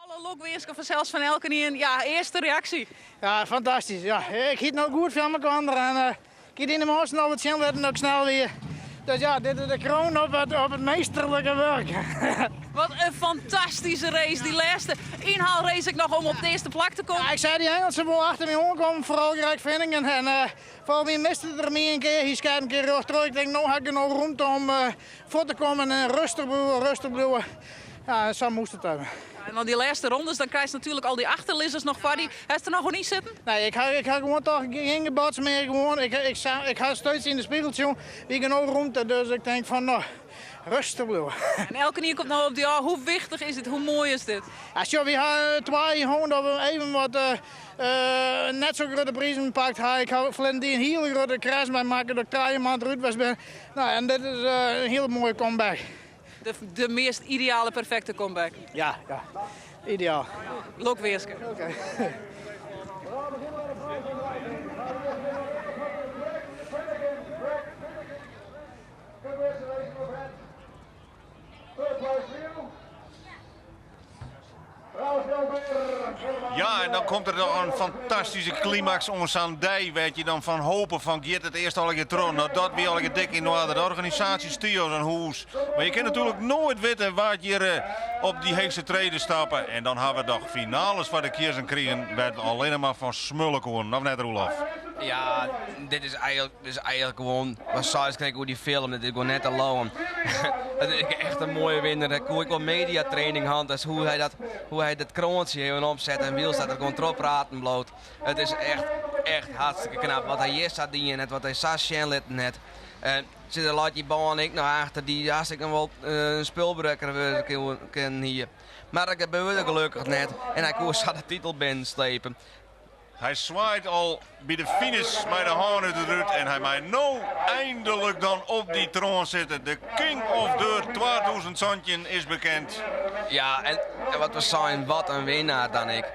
Alle lokwinsken fansels fan elkenien. Ja, earste reaksje? Ja, fantastysk. Ja, ik hie it no goed foar mekoar en uh, ik hie yn de moarn noch wat sjen litten dat ik snel wie. Dus ja, dit is de kroon op it, op it measterlike wurk. Wat in fantastyske race. Dy lêste ynhaalrace ek noch om op it earste plak te kommen. Ja, ik sei dy Ingelsen wol achter my oankommen, foaral Greg Finnegan. En uh, folgens my miste er my in kear. Hy skeat in kear rjochttroch. Ik tink, no ha ik genôch romte om uh, fuort te kommen en rêstich bliuwe, rêstich bliuwe. Ja, sa moast it even. En dan dy lêste rondes, dan krijst natuerlik al dy achterlizzers noch foar dy. Hast der noch oan yn sitten? Nee, ik ha gewoan toch gjin gebots mear. Gewoan. Ik ha steeds yn de spegel sjoen, wie genôch romte. Dus ik tink fan, no, rêstich bliuwe. En elkenien komt no op dy ôf. Hoe wichtich is dit? Hoe moai is dit? Ja, sjoch, wy ha 2 jier hân dat we even wat uh, net sa grutte prizen pakt ha. Ik ha ferline in hiele grutte crash meimakke dat ik 3 maand derút west bin. No, en dit is uh, in hiele moaie comeback. De meast ideale, perfekte comeback. Ja. Ideaal. Lokwinske. Oké. Ja, en dan komt der noch in fantastyske klimaks oan sa'n dei, wêr't je dan fan hope fan giet it earst allegear troch. No, dat wie allegear dik yn oarder. De organisaasje stie as in hûs. Mar je kinne natuerlik noait witte wa't hjir eh, op dy heechste trede stappe. En dan ha we doch finales foar de kiezzen krigen wêr't we allinnich mar fan smulle koenen. Of net, Roelof? Ja, dit is eigenlijk gewoan wat seist krekt oer dy film. Dit is gewoan net te leauwen. Dat is echt in moaie winner. Ik koe ek wol mediatraining hân. Dus hoe hy dat kroantsje even opset en wylst dat er gewoan trochpraten bliuwt. It is echt, echt hartstikke knap wat hy hjir sa dien hat, wat hy sa sjen litten hat. En sit der leit dy bân ek noch achter, dy hartstikke wol in spulbrekker wurde kin hjir. Mar dat gebeurde gelokkich net. En hy koe sa de titel binnenslepe. Hy swaait al by de finish mei de hân út it rút en hy mei no einlik dan op dy troan sitte. De King of Dirt 2017 is bekend. Ja, en wat we seinen, wat in winner dan ek.